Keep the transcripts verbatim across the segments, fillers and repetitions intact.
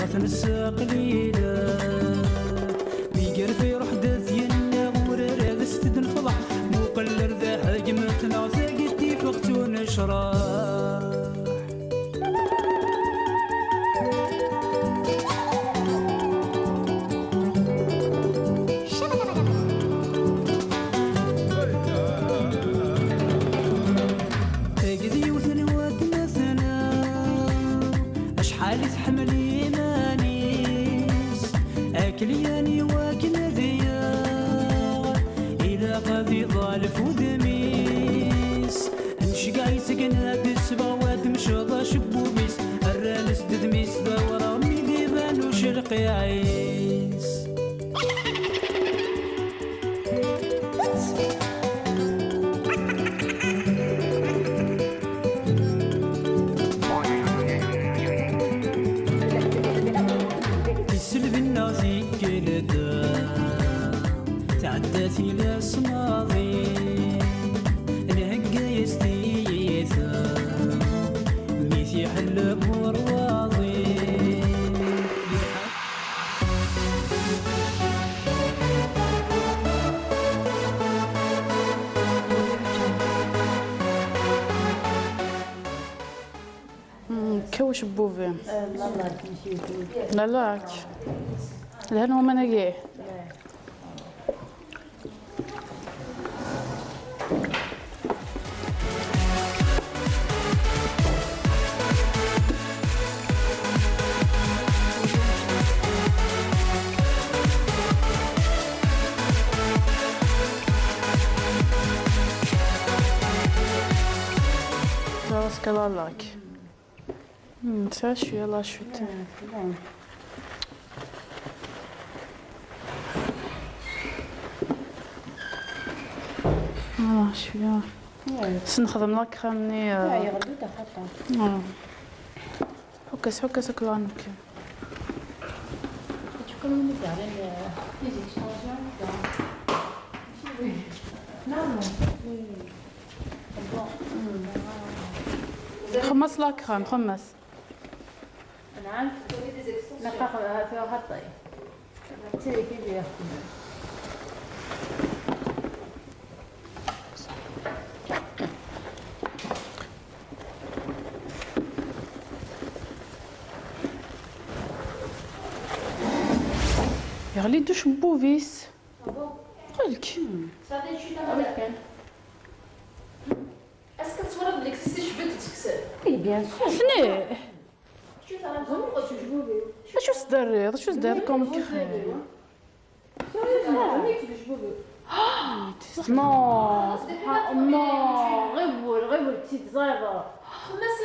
Ɣef nesseqlil mi yerfa iruḥ-d ad yenna urar ad s-tednefḍeḥ. Muqel ar da ḥegmet neɣ tagi tifeɣ tunecraḥ. Tagi d yiwet n watmaten-a, acḥal i tḥemmel iman-is, akelyan i wakken ad yaɣ, ilaq ad iḍal f udem-is. Nceggeɛ-itt akken ad d-tesbeɣ, wa d-mceḍ acebbub-is, rran-as-d udem-is d awraɣ mi d-iban ucelqiɛ-is. Tiselbi-nneɣ tikkelt tɛedda tilas maḍi, nhegga-yas tiyita mi t-iḥelleb urwaḍi. Mm, kkaw acebbub-im. Lalak. Lhan waman-agi. Parce que la laque. Hmm, ça, je suis à la chute. Voilà, je suis là. Snexdem la crème-nni, euh, yeɣli-d axaṭer. Voilà. Ḥukk-as, ḥukk-as akk la nekk. Teččukum win i yeɣran, euh, les extensions, non, non. Xemmas la crème, xemmas. نعم. نقاق فيها خطي. تيجي فيها. Yeɣli-d ucebbub-is. Ɣelk. Est-ce que tu vois le... Eh bien sûr. Asni. Acu s-d-terriḍ? Acu s-d-terriḍ? Comment... Non, non, ɣiwel, ɣiwel, ur tt-ẓriɣ.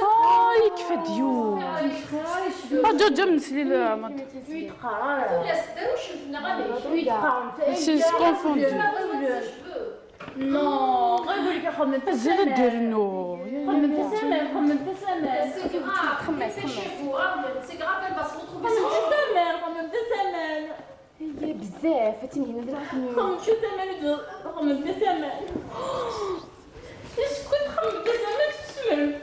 Ah, yekfa-d yiwen. Ah, ǧǧa, ǧǧa, mmeslil, ah, ma d-, c'est confondre. Non, ɣiwel, xemmemt asamal. Mazal ad d-rnu. Xemmemt asamal, xemmemt asamal. C'est grave, c'est grave, elle va se retrouver. Xemmemt asamal, xemmemt asamal. Iya, bezzaf, ad timgina d lɛetni. Xemmemt asamal, xemmemt asamal. Isku txemmemt asamal, susmemt.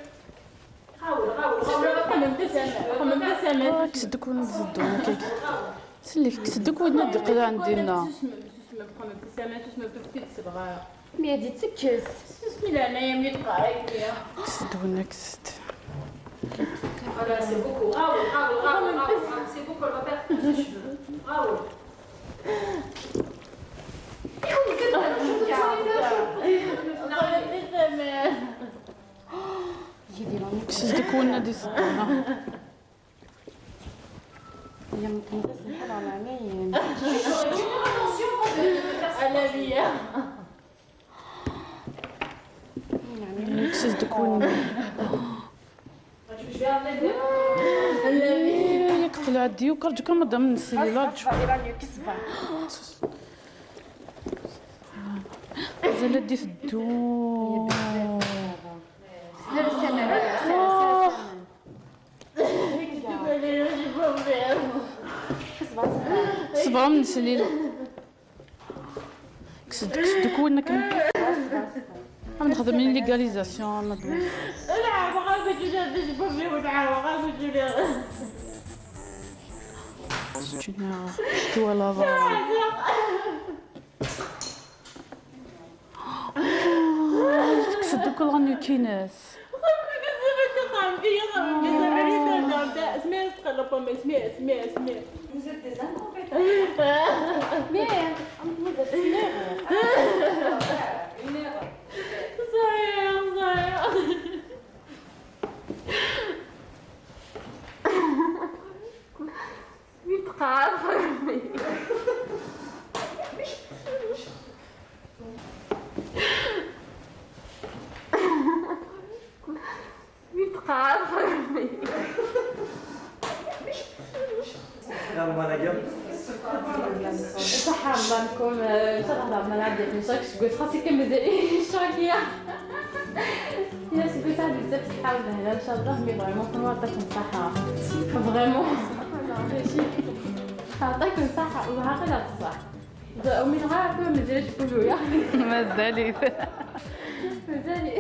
Xemmemt asamal, xemmemt asamal. Ah, kkes-d akk win i d-iteddun akka. Sellek, kkes-d akk win i d-iqelɛen dinna. Susmemt, susmemt, xemmemt asamal, susmemt, ur tent-id-sebɣ ara. Mi ad d-ittekkes. Susmi leɛnaya-m, yeqqar-ak-d. Kkes-d winna, kkes-d. Voilà, c'est beaucoup. Bravo, bravo, bravo, bravo, bravo. C'est beaucoup, elle va perdre tous ses cheveux. Bravo. Kkes-d akk winna d-iteddun. Kkes-d akk winna. Yak qleɛ-d, yak rǧu kan madam Nesli, la rǧu. Mazal ad d-iteddu. Ṣebber, Nesli. Kkes-d, kkes-d akk winna akken. Ad nexdem une légalisation, ma d-, lɛabeɣ akk ǧuǧa d jbubi, lɛabeɣ akk ǧuǧa. Ttwalaḍ. Tekkes-d akk lɣenni-ines. Vous êtes des incompétents. Mais, vous êtes des incompétents. Une erreur. Yetqeɛɛed xemmi. Yetqeɛɛed xemmi. Ṣaḥa, الله يكون. آه، إن شاء الله ربنا يعدي في شاك شكوت خاصك مازال شاكيه. يا سكوت هذه بزاف صحة ولا هنا إن شاء الله، mais vraiment كون عطاكم الصحة. Vraiment. عطاكم الصحة وهكذا بصح. ومن غير هكا مازال تقولوا يا. مازالي. مازالي.